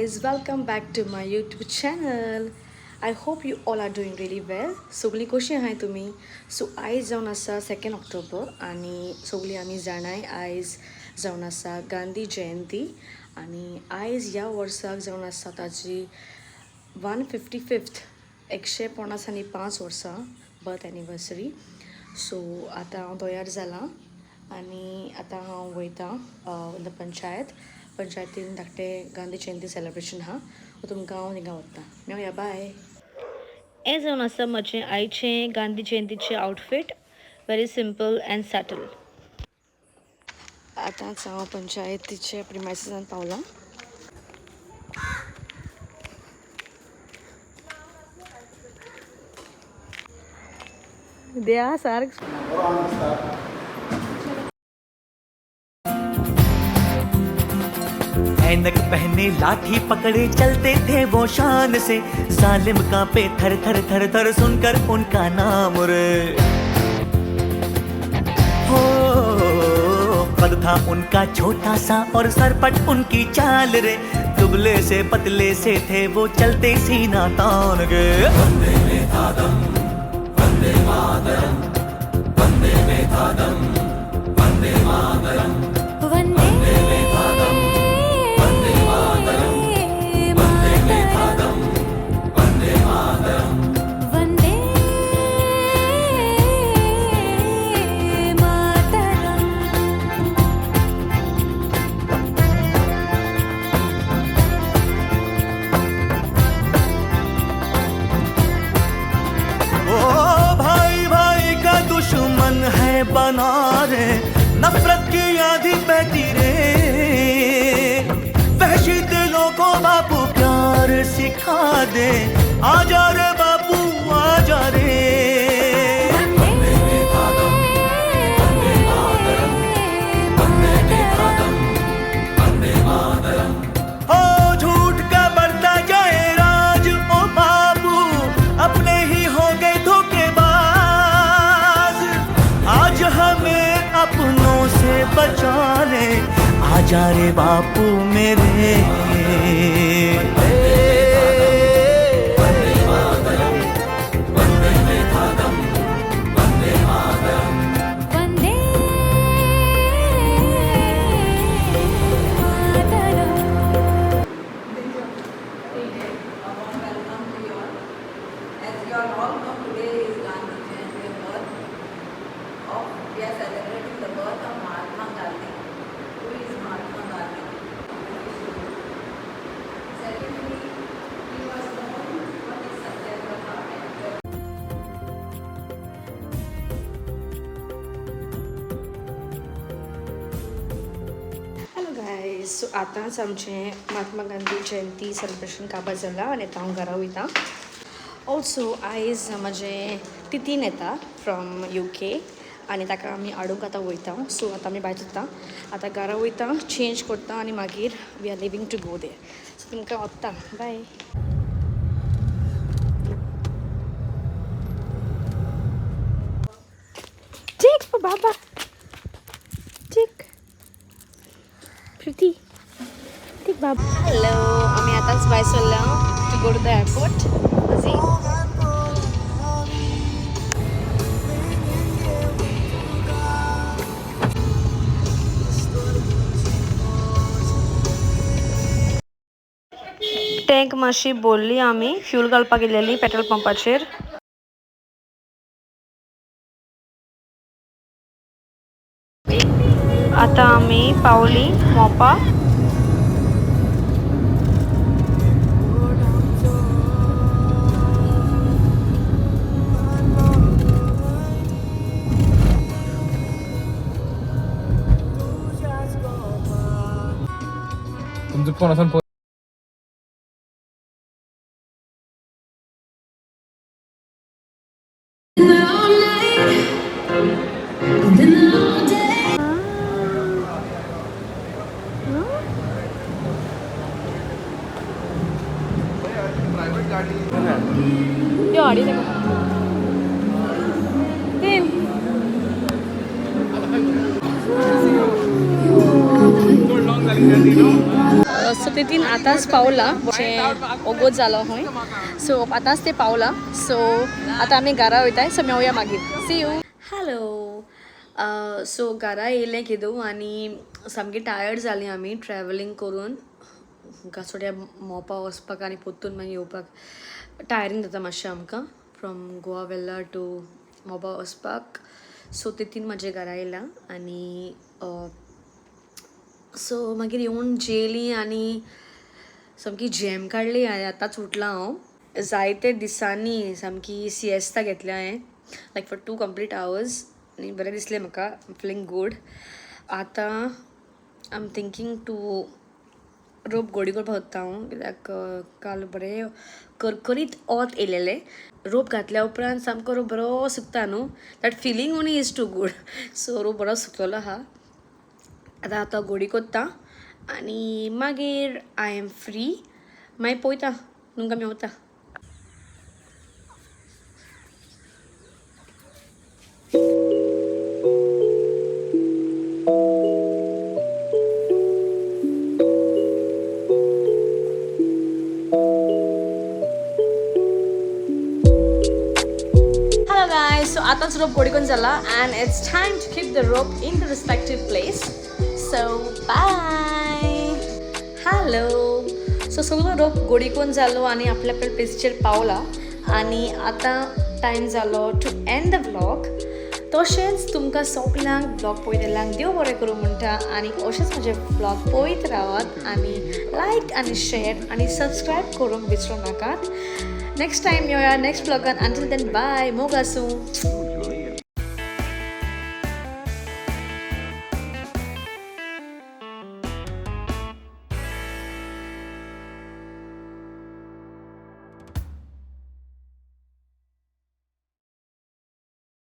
Guys, welcome back to my YouTube channel. I hope you all are doing really well. सगळीं कशीं आहाय तुमी? So आयज जावन आसा 2 ऑक्टोबर आनी सगळीं आमी जाणाय, आयज जावन आसा गांधी जयंती आनी आयज ह्या वर्साक जावन आसा ताजी 155th, 155 वर्सां बर्थ एनिवर्सरी. सो आतां हांव तयार जालां आनी आतां हांव वयतां इन the panchayat. पंचायतीन धाकटें गांधी जयंती सेलिब्रेशन आहा, तुमकां हांव थिंगा व्हरता. मेवया, बाय. हें जावन आसा म्हजें आयचें Gandhi जयंतीचें outfit, very simple and subtle. आतांच हांव पंचायतीचे प्रिमायसिसान पावलां. द्या सारक. ऐनक पहने, लाठी पकड़े चलते थे वो शान से. जालिम कांपे थर थर थर थर सुनकर उनका नाम रे. हो, कद था उनका छोटा सा और सरपट उनकी चाल रे. दुबले से पतले से थे वो, चलते सीना तान के. बंदे में था दम, वंदे मातरम. बंदे में था दम, वंदे मातरम. वंदे में था दम, वंदे मातरम. बंदे में था दम, वंदे मातरम. वंदे मातरम्. ओ भाई, भाई का दुश्मन है बना रे, नफरत की आंधी बहती रे. वहशी दिलों को बापू प्यार सिखा दे. आजा रे बापू, आजा रे. वंदे में था दम, वंदे मातरम. बंदे में था दम, वंदे मातरम. ओ झूठ का बढ़ता जाए राज, ओ बापू अपने ही हो गए धोखेबाज. आज हमें अपनों से बचा ले. आजा रे बापू मेरे. वंदे मातरम. बंदे में था दम, वंदे मातरम. वंदे मातरम्. A warm welcome to you all. As you all know, today is Gandhi Jayanti, the birth of, we are celebrating the birth of Mahatma Gandhi. Who is Mahatma Gandhi? Secondly, he was known for his satyagraha and hello guys, so आतांच आमचें महात्मा गांधी जयंती celebration काबार जालां आनी आतां हांव घरा वयता. Also आयज म्हजें तितीन येता फ्रॉम UK आनी ताका आमी हाडूंक आतां वयता. सो आतां आमी भायर सरता, आतां घरा वयता, चेंज करता आनी मागीर we are leaving to go there. So तुमकां वता, बाय. ठीक बाबा, ठीक प्रीती, ठीक बाबा. हॅलो, आमी आतांच भायर सरल्या to go to the airport. G. Tank मातशी भरली, आमी फ्यूल घालपाक गेलेली पेट्रोल पंपाचेर. आतां आमी पावली मोपा. तुमचं फोन असून phone. All night, then all day. त्यो हाडी ताका तीन. सो तितून आतांच पावला, ओगोत जालो खंय. सो आतांच ते पावला. सो आतां आमी घरा वयताय. सो मेवया मागीर, सी you. Hello, सो घरा येयलें किदू आनी सामकी टायर्ड जाली आमी ट्रॅवलिंग करून. थोड्या मोपा वचपाक आनी परतून मागीर येवपाक टायरींग जाता मातशें आमकां, फ्रॉम गोवा वेल्ला टू मोपा वचपाक. सो तितून म्हाजे घरा येयला आनी सो मागीर येवन जेयली आनी सामकी झेम काडली आनी आतांच उठलां हांव. जायते दिसांनी सामकी सिएस्ता घेतल्या हांवें, लायक फॉर 2 कंप्लीट आवर्स, आनी बरें दिसलें म्हाका, फिलींग गूड. आतां I am thinking to रोप गोडी करपाक सोदता हांव, कित्याक काल बरें करकरीत ओत येयलेलें. रोप घातल्या उपरांत सामको रोप बरो सुकता न्हू, that feeling only is too good. So रोप बरो सुकलेलो आहा, आतां आतां गोडी कोत्ता आनी मागीर I am free. मागीर पळयता, तुमकां मेवता. Hello guys, so आतांच रोप गोडी करून जाला and it's time to keep the rope in the respective place. So bye. Hello, so सगळो रोप गोडी करून जालो आनी आपल्या आपल्या प्लेसीचेर पावला आनी आतां टायम जालो टू एंड the vlog. तशेंच तुमकां सगल्यांक व्लॉग पळयतल्यांक देव बरें करूं म्हणटा आनी अशेंच म्हजे व्लॉग पळयत रावात आनी लायक आनी शेअर आनी सबस्क्रायब करूंक विसरूं नाकात. नेक्स्ट टायम मेळया नेक्स्ट व्लॉगान. अंटील then बाय, मोग आसूं.